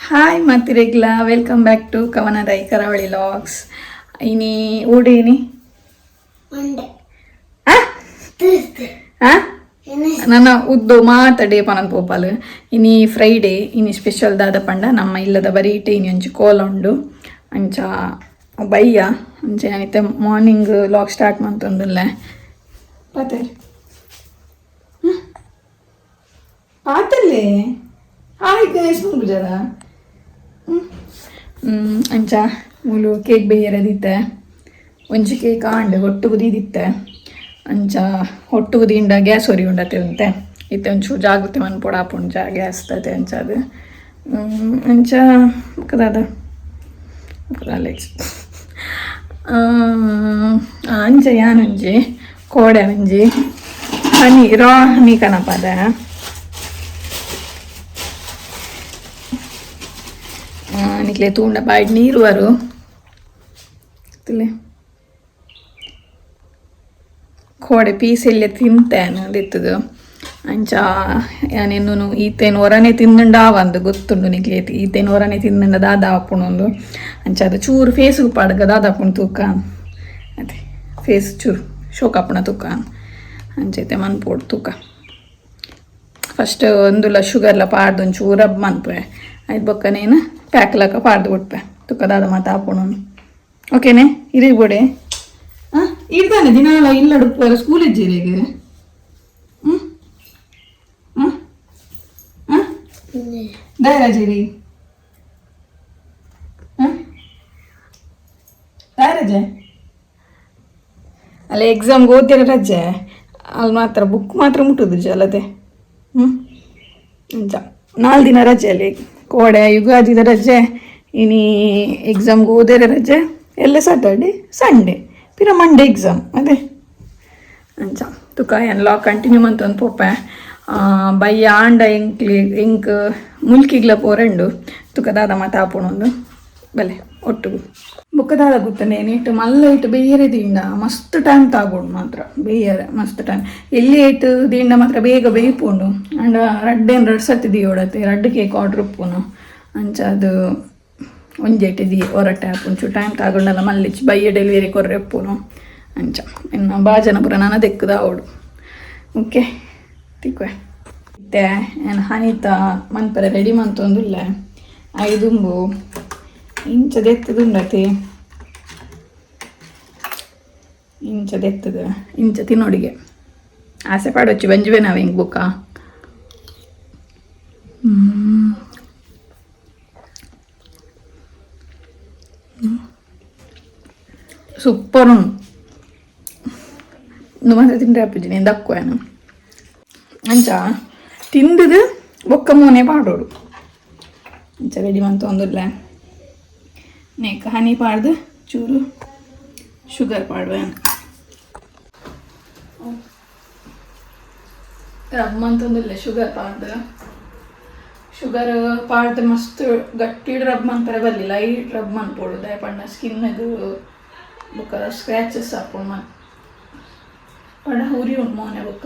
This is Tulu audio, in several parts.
Hi ಮಾತಿರೆಗ್ಲ, welcome back to ಕವನ ರೈ ಕರಾವಳಿ ಲಾಗ್ಸ್. ಇನಿ ಓಡೇನಿ? ಮಂಡೆ. ಆ? Thursday. ಆ? Wednesday. ನನ್ನ ಉದ್ದು ಮಾತಡೆ ಪನನ್ ಪೋಪಾಲ್. ಇನಿ ಫ್ರೈಡೇ. ಇನಿ ಸ್ಪೆಷಲ್ ದಾದ ಪಂಡ, ನಮ್ಮ ಇಲ್ಲದ ಬರೀಟೆ ಇನಿ ಒಂಜಿ ಕೋಲ ಉಂಡು. ಅಂಚ ಬಯ್ಯ ಅಂಚ ಇತ್ತೆ morning log start ಮಂತೊಂದುಲ್ಲೆ. ಪಾತೆರ್ ಪಾತಲ್ಲೇ. ಹಾಯ್ ಗೈಸ್ ಮನ್ಪುಜರ? ಅಂಚ ಮೂಲು ಕೇಕ್ ಬೇಯರದಿತ್ತೆ. ಒಂಜಿ ಕೇಕ್ ಆಂಡ್, ಒಟ್ಟುಗು ದೀದಿತ್ತೆ. ಅಂಚ ಒಟ್ಟುಗು ದಿಂಡ ಗ್ಯಾಸ್ ಒರಿ ಉಂಡತೆ ಉಂತೆ. ಇತ್ತೆ ಒಂಚೂರು ಜಾಗೃತಿ ಮನ್ಪೊಡು ಆಪುಂಡು ಗ್ಯಾಸ್ ತತೆ. ಅಂಚ ಅದು ಅಂಚ ಬೊಕ್ಕದಾದ ಬೊಕ್ಕದಾಲ. ಅಂಚ ಯಾನೊಂಜಿ ಕೋಡೆ ಒಂಜಿ ಹನಿ, ರಾ ಹನಿ ಕನಪದ. ನಿಕ್ಲೆ ತೂಂಡ ಬಾಯ್ಡ್ ನೀರು ಬರು ತುಲೆ. ಕೋಡೆ ಪೀಸ್ ಎಲ್ಲ ತಿಂತೇನೆ ದಿತ್ತದು. ಅಂಚ ಯಾನೆನ್ನುನು ಈತೇನು ಹೊರನೆ ತಿಂದುಂಡ ಒಂದು ಗೊತ್ತುಂಡು ನಿಕ್ಲೆ. ಈತೇನು ಹೊರನೆ ತಿಂದುಂಡ ದಾದ ಆಪುಂಡು. ಅಂಚ ಅದು ಚೂರು ಫೇಸ್ಗೆ ಪಾಡ್ಗ ದಾದ ಆಪುಂಡು ತೂಕ. ಅದೇ ಫೇಸ್ ಚೂರು ಶೋಕ್ ಆಪುಣ ತೂಕ. ಅಂಚೈತೆ ಮನ್ಪೋಡು ತೂಕ. ಫಸ್ಟ್ ಒಂದುಲ ಶುಗರ್ಲ ಪಾಡ್ದು ಒಂಚೂರು ರಬ್ ಮನ್ಪುವೆ. ಐದು ಬೊಕ್ಕ ನೇನು ಪ್ಯಾಕ್ಲಕ ಪಾಡ್ದು ಬಿಟ್ಪೆ. ತುಕ್ಕ ದಾದ ಮಾತ ಆಪುಣು. ಓಕೆನೆ? ಇರಿ ಬೋಡೆ. ಹಾಂ, ಇರ್ತಾನೆ ದಿನಾಲ ಇಲ್ಲ. ಸ್ಕೂಲ್ ಇಜ್ಜಿರಿಗೆ. ಹ್ಞೂ ಹ್ಞೂ ಹಾಂ. ದಾಯ ರಜೆ? ಹಾಂ, ದಾಯ ರಜೆ? ಅಲ್ಲಿ ಎಕ್ಸಾಮ್ಗೆ ಓದ್ತಿರ ರಜೆ. ಅಲ್ಲಿ ಮಾತ್ರ ಬುಕ್ ಮಾತ್ರ ಮುಟ್ಟುದು ಅಲ್ಲದೆ. ಹ್ಞೂ, ಅಂಚ 4 ದಿನ ರಜೆ ಅಲ್ಲಿ. ಕೋಡೆ ಯುಗಾದಿದ ರಜೆ, ಇನಿ ಎಕ್ಸಾಮ್ಗೆ ಓದಿರ ರಜೆ ಎಲ್ಲ. ಸ್ಯಾಟರ್ಡೆ, ಸಂಡೇ, ಪಿರ ಮಂಡೇ ಎಕ್ಸಾಮ್ ಅದೇ. ಅಂಚ ತುಕ ಏನ್ ಲಾಗ್ ಕಂಟಿನ್ಯೂ ಮಂತೊಂದು ಪೋಪೆ. ಬಯ್ಯ ಆಂಡ ಎಂಕ್ಲಿ ಎಂಕ್ ಮುಲ್ಕಿಗ್ಲ ಪೋರಂಡು. ತುಕ ದಾದ ಮಾತ ಆಪುಣೊಂದು. ಬಲೆ ಒಟ್ಟುಗು. ಬೊಕ್ಕ ದಾದ ಗೊತ್ತನೆ, ಇಟ್ಟು ಮಲ್ಲ ಇಟ್ಟು ಬೇಯರೆ ದಿಂಡ ಮಸ್ತ್ ಟೈಮ್ ತಾಗೋಡು ಮಾತ್ರ. ಬೇಯರೆ ಮಸ್ತ್ ಟೈಮ್. ಎಲ್ಲಿ ಇಟ್ಟು ದಿಂಡ ಮಾತ್ರ ಬೇಗ ಬೇಯ್ಪುಂಡು. ಅಂಡ ರಡ್ಡೇನು ರಡ್ಡು ಸರ್ತಿ ದಿಯೋಡತ್ತೆ. ರಡ್ಡು ಕೇಕ್ ಆರ್ಡ್ರ್ ಉಪ್ಪುನು. ಅಂಚ ಅದು ಒಂಜೆಟ್ the ಒರಟೆ ಆಪುಂಚು ಟೈಮ್ ತಾಗೊಂಡಲ್ಲ ಮಲ್ಲಿಚ್ ಬಯ್ಯ ಡೆಲಿವರಿ ಕೊರ್ರೆ ಉಪ್ಪುನು. ಅಂಚ ಇನ್ನು ಬಾಜನ ಪೂರ ನಾನು ದೆಕ್ಕದ ಅವಡು. ಓಕೆ, ತಿಕ್ವೆ. ಇತ್ತೆ ಏನು ಹನಿತ ಮನ್ಪರೆ ರೆಡಿ ಮಂತೊಂದುಲ್ಲ. ಐದುಂಬು ಇಂಚ ದೆತ್ತದುಂಡತಿ. ಇಂಚ ದೆತ್ತದ ಇಂಚ ತಿನ್ನೋಡಿಗೆ ಆಸೆ ಪಾಡೊಚ್ಚಿ ಬಂಜುವೆ ನಾವು ಹಿಂಗೆ ಬುಕ್ಕ. ಸೂಪರ್ ಉಂಡು. ಮಾತ್ರ ತಿಂದ್ರೆ ಆಪುಜಿ, ನೀನು ದಕ್ಕುವೇನು. ಅಂಚ ತಿಂದದು ಬೊಕ್ಕ ಮೋನೆ ಪಾಡೋಡು. ಅಂಚ ರೆಡಿ ಮಂತೊಂದುಲ್ಲ. ನೇಕ್ ಹನಿ ಪಾಡ್ದು ಚೂರು ಶುಗರ್ ಪಾಡುವೆ. ರಬ್ ಮಂತೊಂದುಲ್ಲ ಶುಗರ್ ಪಾಡ್ದು. ಶುಗರ್ ಪಾಡ್ದು ಮಸ್ತ್ ಗಟ್ಟಿಡ್ ರಬ್ ಮನ್ಪರೆ ಬರಲಿ, ಲೈಟ್ ರಬ್ ಮನ್ಪೊಡು. ದಾಯೆ ಪಂಡ ಸ್ಕಿನ್ಗ್ ಬೊಕ್ಕ ಸ್ಕ್ರ್ಯಾಚಸ್ ಆಪುಂಡು. ಮನ್ ಪಂಡ ಉರಿ ಉಂಡು ಮೋನೆ. ಬೊಕ್ಕ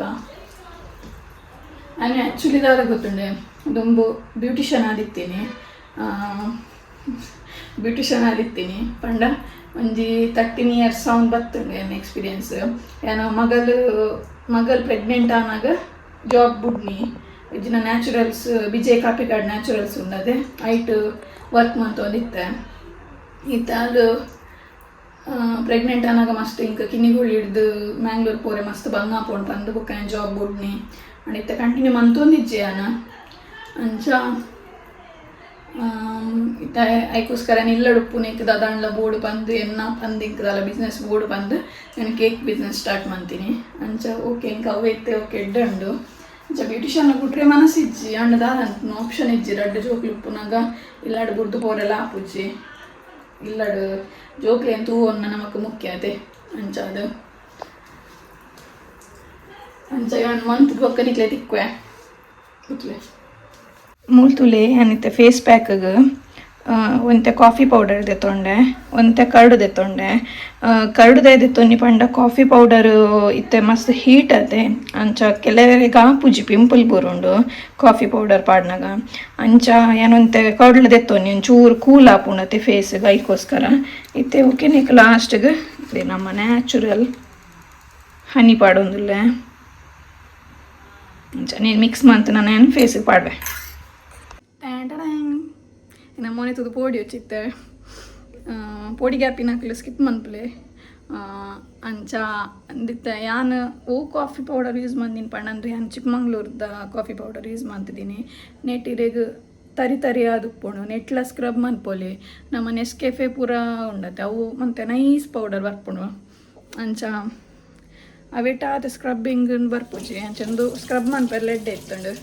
ನಾನು ಆ್ಯಕ್ಚುಲಿ ದಾದ ಗೊತ್ತುಂಡೆ, ದುಂಬು ಬ್ಯೂಟಿಷಿಯನ್ ಆದಿತ್ತೀನಿ. ಬ್ಯೂಟಿಷಿಯನ್ ಆದಿತ್ತೀನಿ ಪಂಡ ಒಂಜಿ 13 ಇಯರ್ಸ್ ಸೌಂಡ್ ಬತ್ತುಂಡು ಎನ್ನ ಎಕ್ಸ್ಪೀರಿಯನ್ಸ್. ಏನೋ ಮಗಲು ಮಗಲ್ ಪ್ರೆಗ್ನೆಂಟ್ ಆನಾಗ ಜಾಬ್ ಬುಡ್ನಿ. ಇಜ್ಜಿನ ನ್ಯಾಚುರಲ್ಸ್, ವಿಜಯ್ ಕಾಪಿಕಾಡ್ ನ್ಯಾಚುರಲ್ಸ್ ಉಂಡದೆ, ಐಟ್ ವರ್ಕ್ ಮಂತೊಂದಿತ್ತೆ. ಇತ್ತೆ ಅದು ಪ್ರೆಗ್ನೆಂಟ್ ಆನಾಗ ಮಸ್ತ್ ಇಂಕ್ ಕಿನ್ನಿಗುಳಿ ಹಿಡ್ದು ಮ್ಯಾಂಗ್ಳೂರ್ ಪೋರೆ ಮಸ್ತ್ ಬಂಗ ಪೋಂಡು ಪಂದು ಬೊಕ್ಕ ಜಾಬ್ ಬುಡ್ನಿ. ಅಂಡ್ ಇತ್ತೆ ಕಂಟಿನ್ಯೂ ಮಂತೊಂದಿಜ್ಜಿ ಆನ. ಅಂಚ ಇತ್ತೆ ಐಕೋಸ್ಕರ ಇಲ್ಲಡುಪ್ಪು ನೆಕ್ ದಾದಾಂಡ್ಲ ಬೋಡು ಪಂದು ಎನ್ನ ಪಂದು ಇಂಕ್ ದಾಲ ಬಿಸ್ನೆಸ್ ಬೋಡು ಪಂದು ನಾನು cake business start ಮಾಡ್ತೀನಿ. ಅಂಚ ಓಕೆ, ಇಂಕ ಅವು ಇತ್ತೆ ಓಕೆ ಎಡ್ಡೆ ಉಂಡು. ಅಂಚ ಬ್ಯೂಟಿಷಿಯನ್ ಬುಡ್ರೆ ಮನಸ್ಸಿಜ್ಜಿ. ಅಂಡ ದಾದ ಆಪ್ಷನ್ ಇಜ್ಜಿ. ರಡ್ಡು ಜೋಕ್ಲು ಉಪ್ಪುನಾಗ ಇಲ್ಲಾಡು ಬುಡ್ದು ಪೋರೆಲ್ಲ ಆಪುಜ್ಜಿ. ಇಲ್ಲಡು ಜೋಕ್ಲೇನ್ ತೂವೊನ್ನ ನಮಕ್ ಮುಖ್ಯ ಅತೆ. ಅಂಚ ಅದು ಅಂಚ ಯಾನ್ ಮಂತ್ ಬೊಕ್ಕ ನಿಕ್ಲೆ ತಿಕ್ವೆ. ಕೂತ್ಲೆ. ಮೂಲ್ತುಲೆ ಅನಿತೆ ಫೇಸ್ ಪ್ಯಾಕ್ಗ್. ಒಂತೆ ಕಾಫಿ ಪೌಡರ್ ದೆತ್ತೊಂಡೆ ಒಂತೆ ಕರ್ಡ್ ದೆತ್ತೊಂಡೆ ಕರ್ಡ್ ದೆತ್ತೊಂಡಿ ಪಂಡ ಕಾಫಿ ಪೌಡರ್ ಇತ್ತೆ ಮಸ್ತ್ ಹೀಟ್ ಅತೆ ಅಂಚ ಕೆಲವರಿಗೆ ಆಪುಜಿ ಪಿಂಪಲ್ ಬರುಂಡು ಕಾಫಿ ಪೌಡರ್ ಪಾಡ್ನಾಗ ಅಂಚ ಏನೊಂತೆ ಕರ್ಡ್ಲ ದೆತ್ತೊಂಡಿ ಒಂಚೂರು ಕೂಲ್ ಆಪುಂಡತೆ ಫೇಸ್ಗೆ ಐಕೋಸ್ಕರ ಇತ್ತೆ ಓಕೆ ನಿಕ್ ಲಾಸ್ಟ್ಗೆ ನಮ್ಮ ನ್ಯಾಚುರಲ್ ಹನಿ ಪಾಡೊಂದುಲ್ಲೆ ಅಂಚ ನೀನು ಮಿಕ್ಸ್ ಮಂತ್ ನಾನು ಫೇಸಿಗೆ ಪಾಡ್ವೆ. ನಮ್ಮ ಮೊನೆ ತೂದು ಪೋಡಿ ವಚಿತ್ತೆ ಪೋಡಿ ಗ್ಯಾಪಿನಕುಲು ಸ್ಕಿಪ್ ಮನ್ಪುಲೆ ಅಂಚ ಅಂದಿತ್ತ ಯಾನ್ ಓ coffee powder use ಮಂದಿನ ಪಂಡ ಯಾನ್ ಚಿಕ್ಕಮಂಗ್ಳೂರ್ದ coffee powder use ಮಂತಿದ್ದೀನಿ. ನೆಟ್ ಇರೆಗ್ ತರಿ ತರಿ ಆದುಪ್ಪುಂಡು ನೆಟ್ಲ ಸ್ಕ್ರಬ್ ಮನ್ಪೊಲಿ ನಮ್ಮ ನೆಸ್ಕೆಫೆ ಪೂರ ಉಂಡತೆ ಅವು ಮಂತೆ ನೈಸ್ ಪೌಡರ್ ಬರ್ಪುಂಡು ಅಂಚ ಅವೆಟಾದ ಸ್ಕ್ರಬ್ಬಿಂಗ್ ಬರ್ಪುಜಿ ಅಂಚಂದು ಸ್ಕ್ರಬ್ ಮನ್ಪೆರ್ಲ ಎಡ್ಡೆ ಇತ್ತುಂಡು.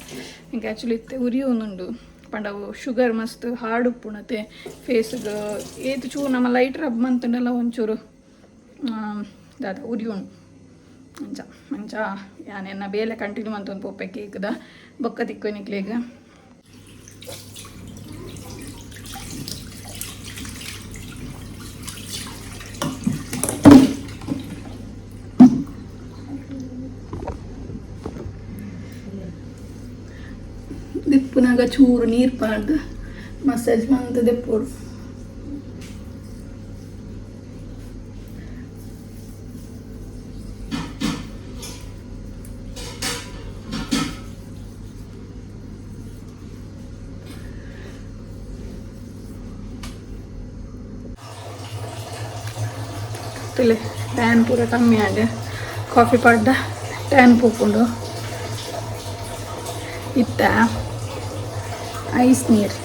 ಎಂಕ್ ಆ್ಯಕ್ಚುಲಿ ಇತ್ತೆ ಉರಿಯೊಂದುಂಡು ಪಂಡ ಅವು ಶುಗರ್ ಮಸ್ತ್ ಹಾರ್ಡ್ ಉಪ್ಪುಂಡತೆ ಫೇಸ್ಗ್ ಏತ್ ಚೂರು ನಮ್ಮ ಲೈಟ್ ರಬ್ ಮಂತುಂಡಲ ಒಂಚೂರು ದಾದ ಉರಿಯುಂಡು ಅಂಚ ಅಂಚ ಯಾನ್ ಎನ್ನ ಬೇಲೆ ಕಂಟಿನ್ಯೂ ಮಂತೊಂದು ಪೋಪೆ ಕೇಕ್ದ ಬೊಕ್ಕ ತಿಕ್ಕು ನಿಕ್ಲೆಗ್. ದೆಪ್ಪುನಗ ಚೂರು ನೀರು ಪಾಡ್ದು ಮಸಾಜ್ ಮಂತ್ ದೆಪ್ಪೊಡು. ತೂಲೆ ಟ್ಯಾನ್ ಪೂರ ಕಮ್ಮಿ ಆಂಡ್ ಕಾಫಿ ಪಾಡ್ದ ಟ್ಯಾನ್ ಪೋಪುಂಡು. ಇತ್ತ ಐಸ್ ನೀರು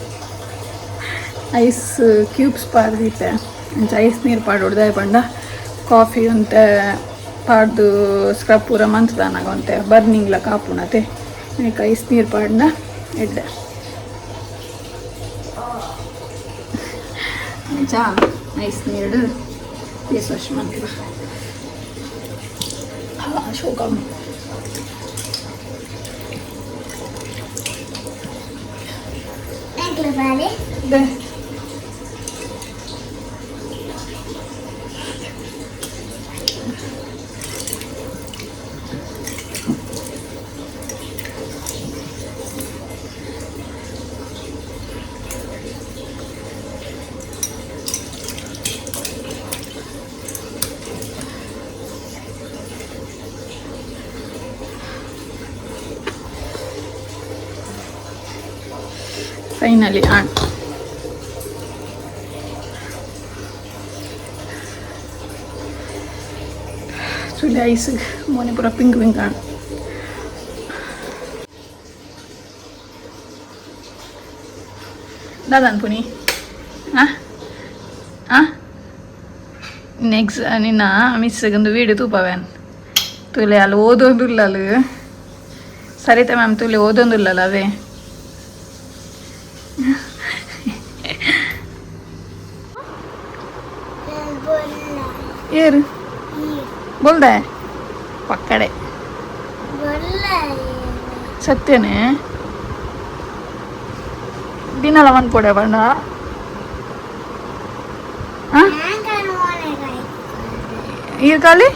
ಐಸ್ ಕ್ಯೂಬ್ಸ್ ಪಾಡ್ದಿತ್ತೆ ಅಂಚ ಐಸ್ ನೀರು ಪಾಡೊಡು ದಾಯೆ ಪಂಡ ಕಾಫಿ ಒಂತೆ ಪಾಡ್ದು ಸ್ಕ್ರಬ್ ಪೂರ ಮಂತ್ದಾನಾಗ ಒಂತೆ ಬರ್ನಿಂಗ್ಲ ಕಾಪುಂಡತೆ ಐಕ್ ಐಸ್ ನೀರು ಪಾಡ್ಂಡ ಎಡ್ಡೆ. ಅಂಚ ಐಸ್ ನೀರು ಫೇಸ್ ವಾಶ್ ಮನ್ಪುವ. ಶೋಕ 네. Finally on ತೂಲೆ ice ಮೋನೆ ಪೂರ ಪಿಂಕ್ ಪಿಂಕ್ ಆಂಡ್. ದಾದ ಅನ್ಪುನಿ ಆ ಆ ನೆಕ್ಸ್ಟ್ ನಿನ್ನ ಮಿಸ್ ಒಂದು ವೀಡಿಯೋ ತೂಪವೇನ್ ತೂಲೆ ಅಲ್ಲಿ ಓದೊಂದುಲ್ಲಲು ಸರಿತಾ ಮ್ಯಾಮ್ ತೂಲೆ ಓದೊಂದುಲ್ಲಲ್ಲ ಅವೇ. ಏರು ಬೋಲ್ದೆ ಪಕ್ಕಡೆ ಸತ್ಯನೇ ದಿನಲ ಮನ್ಪೊಡೆ ಪಂಡ ಈರ್ ಖಾಲಿ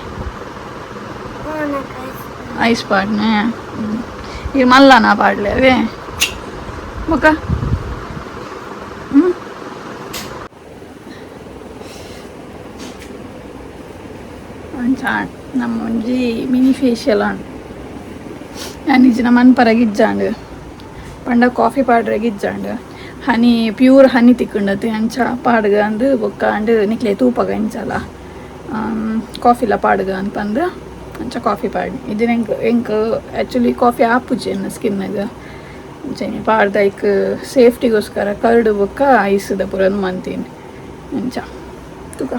ಐಸ್ ಪಾಡ್ನೆ ಈರ್ ಮಲ್ಲನ ಪಾಡ್ಲೆ ಅವೇ ಬೊಕ್ಕ ಅಂಚ ನಮ್ಮ ಒಂಜಿ ಮಿನಿ ಫೇಶಿಯಲ್ ಆಂಡ್ ಯಾನ್ ಇಜ್ಜಿನ ಮನ್ಪರ ಗಿಜ್ಜಾಂಡ್ ಪಂಡ ಕಾಫಿ ಪಾಡ್ರೆ ಗಿಜ್ಜಾಂಡ್ ಹನಿ ಪ್ಯೂರ್ ಹನಿ ತಿಕ್ಕುಂಡತೆ ಅಂಚ ಪಾಡ್ಗ ಅಂದ್ ಬೊಕ್ಕ ಅಂಡ್ ನಿಕ್ಲೆ ತೂಪಗ ಇಂಚಲ ಕಾಫಿಲ ಪಾಡ್ಗ ಅಂತ ಅಂಚ ಕಾಫಿ ಪಾಡ್ನಿ ಇಜ್ಜಿನ ಎಂಕ್ ಎಂಕ್ ಆ್ಯಕ್ಚುಲಿ ಕಾಫಿ ಆಪುಜಿ ಎನ್ನ ಸ್ಕಿನ್ಗ್ ಅಂಚನೆ ಪಾಡ್ದ ಐಕ್ ಸೇಫ್ಟಿಗೋಸ್ಕರ ಕರ್ಡ್ ಬೊಕ್ಕ ಐಸ್ದ ಪೂರ ಮಂತೀನಿ ಅಂಚ ತೂಕ.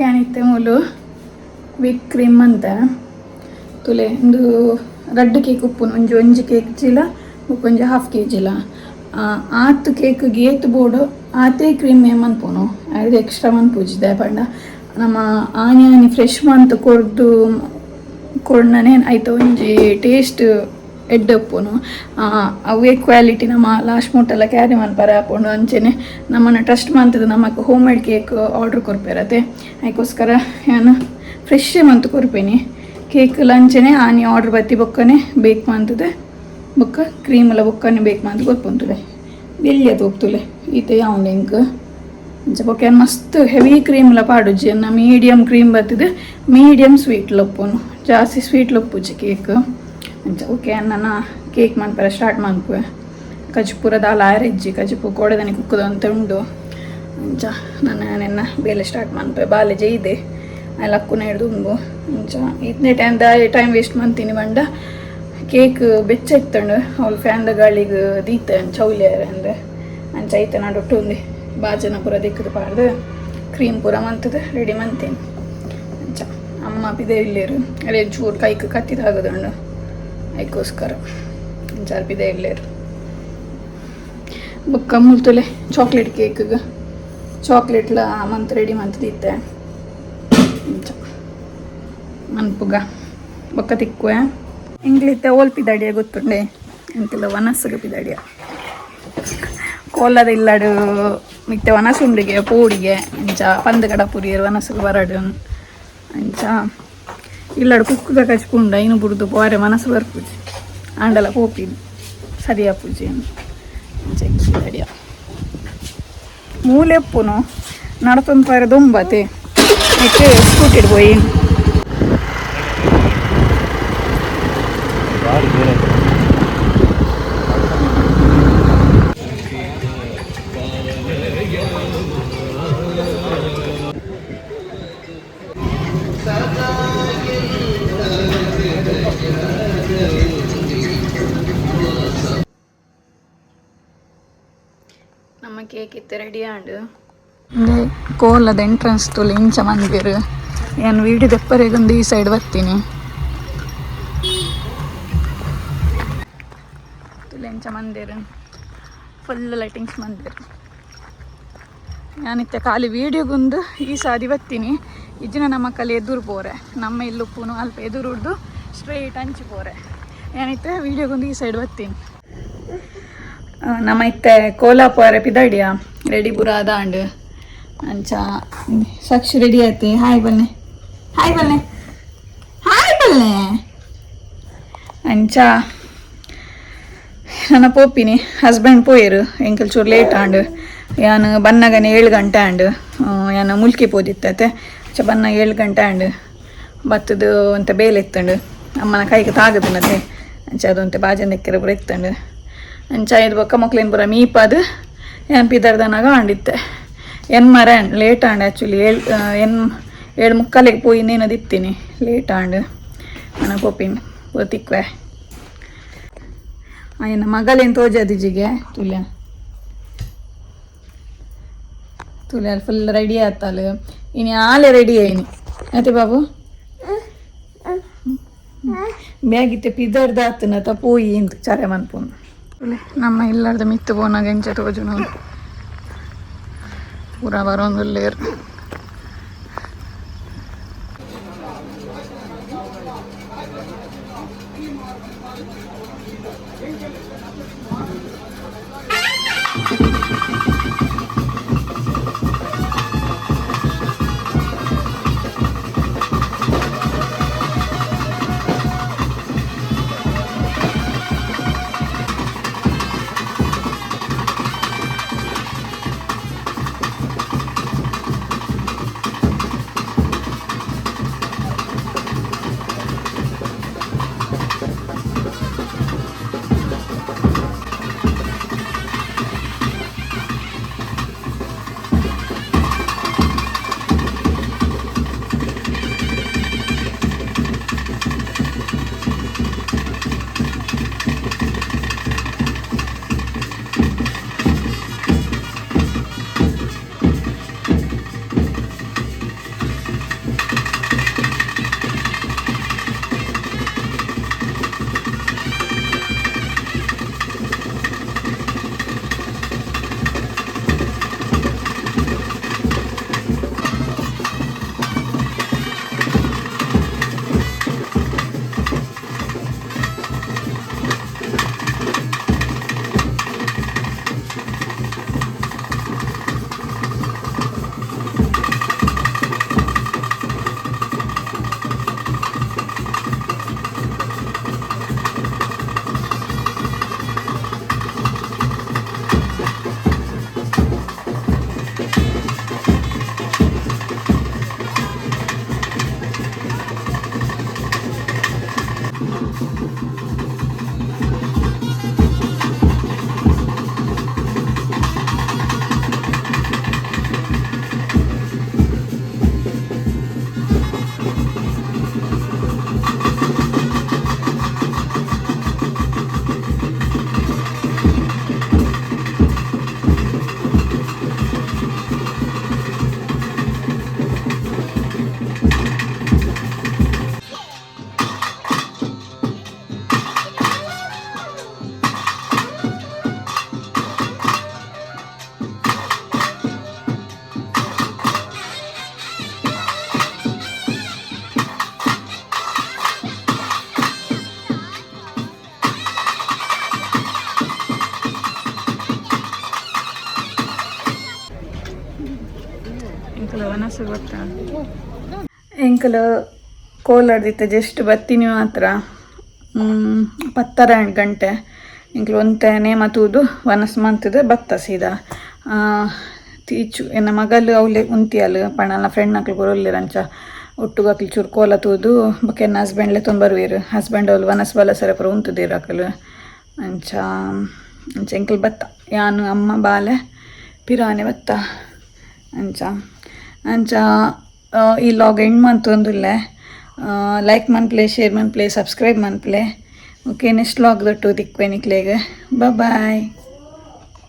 ಯಾನಿತ್ತೆ ಮೂಲು ವಿಪ್ ಕ್ರೀಮ್ ಅಂತ ತುಲೆ ಉಂದು ರಡ್ಡ್ ಕೇಕ್ ಉಪ್ಪುನು ಒಂಜಿ ಒಂಜಿ ಕೇಕ್ ಜಿಲ ಬೊಕ್ಕ ಒಂಜಿ ಹಾಫ್ ಕೆ ಜಿಲ ಆತ್ ಕೇಕ್ ಏತ್ ಬೋಡು ಆತೇ ಕ್ರೀಮ್ ಮನ್ಪುನು ಐದು ಎಕ್ಸ್ಟ್ರಾ ಮನ್ಪುಜಿ ದಾಯೆ ಪಂಡ ನಮ್ಮ ಆನಿ ಆನಿ ಫ್ರೆಶ್ ಮಂತ್ ಕೊರ್ದು ಕೊರ್ನನೆ ಐತ ಒಂಜಿ ಟೇಸ್ಟ್ ಎಡ್ಡೆ ಉಪ್ಪುನು. ಅವೇ ಕ್ವಾಲಿಟಿ ನಮ್ಮ ಲಾಸ್ಟ್ ಮುಟ್ಟೆಲ್ಲ ಕ್ಯಾರಿ ಮನ್ಪರೆ ಆಪುಂಡು. ಅಂಚೆನೆ ನಮ್ಮನ್ನ ಟ್ರಸ್ಟ್ ಮಂತದ ನಮಕ್ ಹೋಮ್ ಮೇಡ್ ಕೇಕ್ ಆರ್ಡರ್ ಕೊರ್ಪೆರತೆ. ಅದಕ್ಕೋಸ್ಕರ ಯಾನ್ ಫ್ರೆಶ್ ಮಂತ್ ಕೊರ್ಪೇನಿ ಕೇಕ್. ಲಂಚನೆ ಆನಿ ಆರ್ಡರ್ ಬತ್ತಿ ಬೊಕ್ಕನೆ ಬೇಕ್ ಮಂತದೆ, ಬೊಕ್ಕ ಕ್ರೀಮ್ ಎಲ್ಲ ಬೊಕ್ಕನೆ ಬೇಕ್ ಮಂತ್ ಕೊರ್ಪುಂತುಲೆ. ಎಲ್ಯ ತೋಪ್ತುಲೆ ಈತೆ ಯಾವುಂಡು ಎಂಕ್. ಅಂಚ ಬೊಕ್ಕ ಯಾನ್ ಮಸ್ತ್ ಹೆವಿ ಕ್ರೀಮ್ಲ ಪಾಡುಜಿ. ಎನ್ನ ಮೀಡಿಯಮ್ ಕ್ರೀಮ್ ಬತ್ತಿದ್ ಮೀಡಿಯಮ್ ಸ್ವೀಟ್ ಲೊಪ್ಪುನು, ಜಾಸ್ತಿ ಸ್ವೀಟ್ ಲೊಪ್ಪುಜಿ ಕೇಕ್. ಅಂಚ ಓಕೆ, ನನ್ನ ಕೇಕ್ ಮನ್ಪೆರೆ ಸ್ಟಾರ್ಟ್ ಮನ್ಪುವೆ. ಕಜಿಪುರ ದಾಲ ಆರೆಜ್ಜಿ, ಕಜಿಪು ಕೋಡೆದನಿ ಕುಕ್ಕುದ ಅಂತ ಉಂಡು. ಅಂಚ ನಾನು ನೆನ್ನ ಬೇಲೆ ಸ್ಟಾರ್ಟ್ ಮನ್ಪೆ. ಬಾಲೆ ಜೈದೆ ಲಕ್ಕುನ ಹಿಡ್ದು ಉಂಬು. ಅಂಚ ಇತ್ನೆ ಟೈಮ್ ದಾಯ ಟೈಮ್ ವೇಸ್ಟ್ ಮಂತೀನಿ ಪಂಡ ಕೇಕ್ ಬೆಚ್ಚ ಇತ್ತಂಡು, ಅವ್ಲು ಫ್ಯಾನ್ದ ಗಾಳಿಗೆ ದೀತೆ ಚೌಲಿ ಅಂದೆ. ಅಂಚ ಐತೆ ನಡುಟ್ಟು ಉಂದು ಬಾಜನ ಪೂರ ದಿಕ್ಕದು ಪಾಡ್ದು ಕ್ರೀಮ್ ಪೂರ ಮಂತದ ರೆಡಿ ಮಂತೀನಿ. ಅಂಚ ಅಮ್ಮ ಪಿದೆ ಇಲ್ಲೇರು, ಅದೇ ಚೂರು ಕೈಕ್ ಕತ್ತಿದಾಗದುಂಡು, ಅದಕ್ಕೋಸ್ಕರ ಅಂಚ ಪಿದೆ ಇಲ್ಲೇರು. ಬೊಕ್ಕ ಮುಲ್ತುಲೆ ಚಾಕ್ಲೇಟ್ ಕೇಕ್ಗೆ ಚಾಕ್ಲೇಟ್ಲ ಮಂತ್ ರೆಡಿ ಮಂತದಿತ್ತೆ. ಅಂಚ ಮನ್ಪುಗ, ಬೊಕ್ಕ ತಿಕ್ಕುವೆ. ಎಂಕ್ಲಿತ್ತೆ ಓಲ್ ಪಿದಾಡಿಯ ಗೊತ್ತುಂಡೆ? ಎಂಕೆಲ್ಲ ವನಸ್ಸುಗೆ ಪಿದಾಡಿಯ. ಕೋಲದ ಇಲ್ಲಡು ಮಿತ್ತೆ ವನಸುಂಡಿಗೆ ಪೂಡಿಗೆ. ಅಂಚ ಪಂದ್ ಕಡ ಪುರಿಯರು ವನಸುಗೆ ಬರಡು. ಅಂಚ ಇಲ್ಲಡು ಕುಕ್ಕುದ ಕಚ್ಪುಂಡ ಇನ್ನು ಬುಡ್ದು ಪೋರೆ ಮನಸ್ಸು ಬರ್ಪುಜಿ. ಆಂಡಲ ಪೋಪಿ ಸರಿಯಾ ಪೂಜಿ. ಅಂಚ ಪಿದಾಡಿಯ. ಮೂಲೆಪ್ಪುನು ನಡತೊಂದು ಪೋರೆ ದೊಂಬತೆ ನೆಕ್ ಸ್ಕೂಟಿಡ್ ಪೋಯಿ. ನಮ್ಮ ಕೇಕ್ ಇತ್ತೆ ರೆಡಿ ಆಂಡ್. ಕೋಲದ ಎಂಟ್ರೆನ್ಸ್ ತುಲು ಇಂಚ ಮಂದಿರ್. ಯಾನ್ ವೀಡಿಯೋ ದೆಪ್ಪರೆಗೊಂದು ಈ ಸೈಡ್ ಬರ್ತೀನಿ. ತುಲೆ ಇಂಚ ಮಂದಿರ್, ಫುಲ್ ಲೈಟಿಂಗ್ಸ್ ಮಂದಿರ್. ಯಾನಿತ್ತೆ ಖಾಲಿ ವೀಡಿಯೋಗೊಂದು ಈ ಸಾದಿ ಬತ್ತೀನಿ. ಇಜ್ಜಿನ ನಮ್ಮ ಕಲಿ ಎದುರು ಪೋರೆ, ನಮ್ಮ ಇಲ್ಲುಪ್ಪುನು ಅಲ್ಪ ಎದುರು ಹಿಡ್ದು ಸ್ಟ್ರೈಟ್ ಅಂಚಿ ಪೋರೆ. ಏನಿತ್ತೆ ವೀಡಿಯೋಗೊಂದು ಈ ಸೈಡ್ ಬತ್ತೀನಿ. ನಮ್ಮ ಇತ್ತೆ ಕೋಲಾ ಪೋರೆ ಪಿದಾಡಿಯ, ರೆಡಿ ಪೂರ ಆದಾಂಡ್. ಅಂಚ ಸಾಕ್ಷಿ ರೆಡಿ ಆಯ್ತೆ. ಹಾಯ್ ಬನ್ನೆ, ಹಾಯ್ ಬನ್ನೆ, ಹಾಯ್ ಬನ್ನೆ. ಅಂಚ ನನ್ನ ಪೋಪಿನಿ. ಹಸ್ಬೆಂಡ್ ಪೋಯರು, ಎಂಕಲ್ ಚೂರು ಲೇಟ್ ಆಂಡ್. ಯಾನ್ ಬನ್ನಗನೆ 7 ಗಂಟೆ ಆಂಡ್. ಯಾನ್ ಮುಲ್ಕಿ ಪೋದಿತ್ತತೆ. ಅಂಚ ಬನ್ನ 7 ಗಂಟೆ ಆಂಡ್. ಬತ್ತದು ಒಂತೆ ಬೇಲೆ ಇತ್ತಂಡು, ಅಮ್ಮನ ಕೈಗೆ ತಾಗದಿನತೆ. ಅಂಚ ಅದೊಂತೆ ಬಾಜನ್ ದೆಕ್ಕೆರೆ ಪೂರ ಇತ್ತಂಡು. ಅಂಚ ಐದು ಬೊಕ್ಕ ಮೊಕ್ಲೇನ್ ಪೂರ ಮೀಪಾದು ಯಾನ್ ಪಿದರ್ದನಾಗ ಆಂಡಿತ್ತೆ. ಎನ್ ಮರ ಲೇಟ್ ಆಂಡ್. ಆ್ಯಕ್ಚುಲಿ ಏಳು ಎನ್ 7:45ಕ್ಕೆ ಪೋಯಿ ಇನ್ನೇನದಿತ್ತೀನಿ, ಲೇಟ್ ಆಂಡ್. ನನ್ನ ಪೋಪಿನ್ ಪೂರ ತಿಕ್ವೆ. ಆಯ್ನ ಮಗಲೇನು ತೋಜದಿಜಿಗೆ. ತುಲ್ಯ ತುಲ್ಯ ಫುಲ್ ರೆಡಿ ಆತಾಲು. ಇನಿ ಆಲೆ ರೆಡಿ ಆಯ್ನಿ ಅತ್ತೆ ಬಾಬು. ಬ್ಯಾಗಿತ್ತೆ ಪಿದರ್ದ ಆತನ ಪೋಯಿ ಇಂದು ಚರೆ ಮನ್ಪುನು. ನಮ್ಮ ಇಲ್ಲಾರ್ದ ಮಿತ್ತು ಪೋನಾಗ ಎಂಚ ತೋಜುನು. ಪೂರ ಬರೋಂದುಲ್ಲೇರ್. ಎಂಕಲ ವನಸು ಗೊತ್ತಾ? ಎಂಕಲು ಕೋಲಾಡ್ದಿತ್ತ ಜಸ್ಟ್ ಬತ್ತೀನಿ ಮಾತ್ರ. 10:30 ಗಂಟೆ. ಎಂಕ್ಲು ಒಂತೆ ನೇಮ ತೂದು ವನಸ್ ಮಂತುದು ಬತ್ತ ಸೀದಾ. ತೀಚು ಎನ್ನ ಮಗಲು ಅವಲೆ ಉಂತಿಯಲ್ ಪಣಲ ಫ್ರೆಂಡ್ ನಕ್ಲು ಪೂರ ಉಲ್ಲೆರ್. ಅಂಚ ಒಟ್ಟುಗು ಅಕ್ಲು ಚೂರು ಕೋಲ ತೂದು ಬೊಕ್ಕ ಎನ್ನ ಹಸ್ಬೆಂಡ್ಲೆ ತೊಂಬರುವೆರ್. ಹಸ್ಬೆಂಡ್ ಅವ್ಲು ವನಸ್ ಬಲಸರೆ ಪೂರ ಉಂತುದೆರ್ ಅಕುಲು. ಅಂಚ ಅಂಚ ಎಂಕಲ್ ಬತ್ತ, ಯಾನು ಅಮ್ಮ ಬಾಲೆ ಪಿರಾನೆ ಬತ್ತ. ಅಂಚ ಅಂಚ ಈ ಲಾಗ್ ಎಂಡ್ ಮಂತೊಂದುಲ್ಲೆ. ಲೈಕ್ ಮನ್ಪುಲೆ, ಶೇರ್ ಮನ್ಪುಲೆ, ಸಬ್ಸ್ಕ್ರೈಬ್ ಮನ್ಪುಲೆ. ಓಕೆ, ನೆಕ್ಸ್ಟ್ ಲಾಗ್ ದೊಟ್ಟು ತಿಕ್ವೆ ನಿಕ್ಲೆಗ್. ಬಾಯ್.